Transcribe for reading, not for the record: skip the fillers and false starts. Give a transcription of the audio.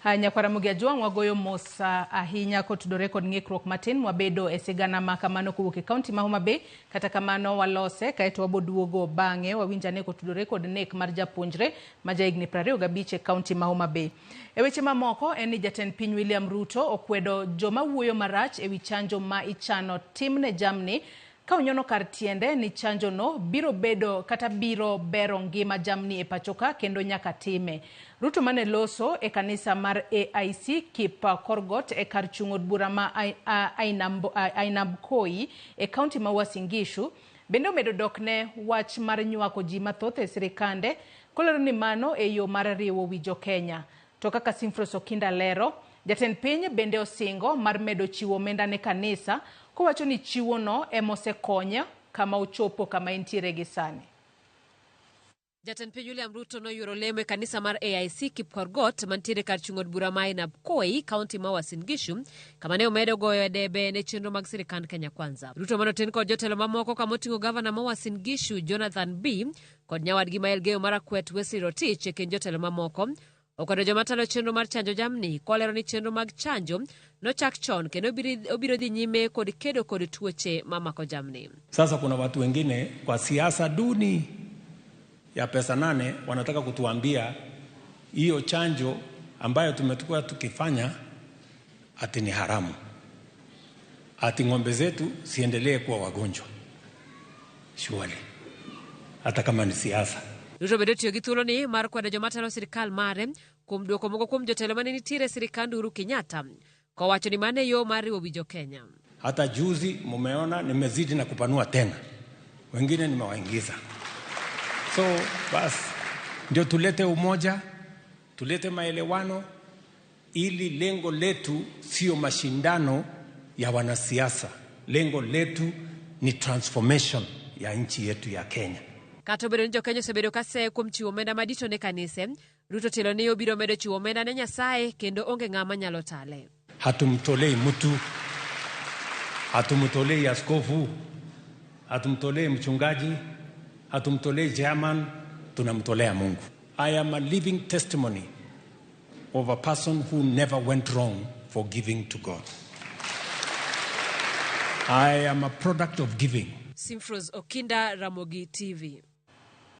Nyakwar Ramogi Ajwang' wagoyo mos ahinya kotudore kod ng'ikruok matin mwabedo e sigana ma kamano kowuok e kaunti ma Homa Bay. Kata kamano walose kaeto waboduogo bang'e wawinj ane kotudore kod nek mar japuonjre ma jahigni 25 e kaunti ma Homa Bay. E weche mamoko en ni jatend piny William Ruto okwedo joma wuoyo marach ewi chanjo ma ichano timne jamni ka onyono kar tiende ni chanjono biro bedo kata biro bero ngima jamni e pachoka kendo nyaka time. Ruto mane loso e kanisa mar AIC Kipkorgot e kar chung' od bura ma Ainabkoi e kaunti ma Uasin Gishu bende omedo dok ne wach mar nywako ji mathoth e sirikande kolero ni mano e yo mar riwo wi jo-Kenya. To kaka Simfros Okinda lero, jatend piny bende osingo mar medo chiwo omenda ne kanisa kowacho ni chiwono emosekonye kama ochopo kama entiere gi sani. Jatend piny William Ruto noyuoro lemo e kanisa mar AIC Kipkorgot mantiere kar chung' od bura ma Ainabkoi, kaunti ma Uasin Gishu, kama ne omedo goyo debe ne chenro mag sirikand Kenya Kwanza. Ruto manoten kod jotelo mamoko kama oting'o gavana ma Uasin Gishu Jonathan B kod nyawadgi ma Elgeyo Marakwet Wesley Rotich e kind jotelo mamoko okwedo joma talo chenro mar chanjo jamni kolero ni chenro mag chanjo nochak chon kendo obiro dhi nyime kod kedo kod tuoche mamako jamni. Sasa kuna watu wengine kwa siasa duni ya pesa nane wanataka kutuambia hiyo chanjo ambayo tumekuwa tukifanya ati ni haramu, ati ng'ombe zetu siendelee kuwa wagonjwa. Surely, hata kama ni siasa. Ruto bende otiyo gi thuoloni mar kwedo joma talo sirikal mare kuom duoko moko kuom jotelo mane nitiere e sirikand Uhuru Kenyatta kowacho ni mano e yo mar riwo wi jo-Kenya. Hata juzi mumeona nimezidi na kupanua tena, wengine nimewaingiza. So bas ndio tulete umoja, tulete maelewano, ili lengo letu sio mashindano ya wanasiasa. Lengo letu ni transformation ya nchi yetu ya Kenya. Kata obedo ni jo-Kenya osebedo ka seye kuom chiwo omenda madito ne kanise, Ruto tielo ni obiro medo chiwo omenda ne Nyasaye kendo onge ng'ama nyalo tale. Hatumtolei mtu, hatumtolei askofu, hatumtolei mchungaji, hatumtolei chairman, tunamtolea Mungu. I am a living testimony of a person who never went wrong for giving to God. I am a product of giving. Simfros Okinda, Ramogi TV.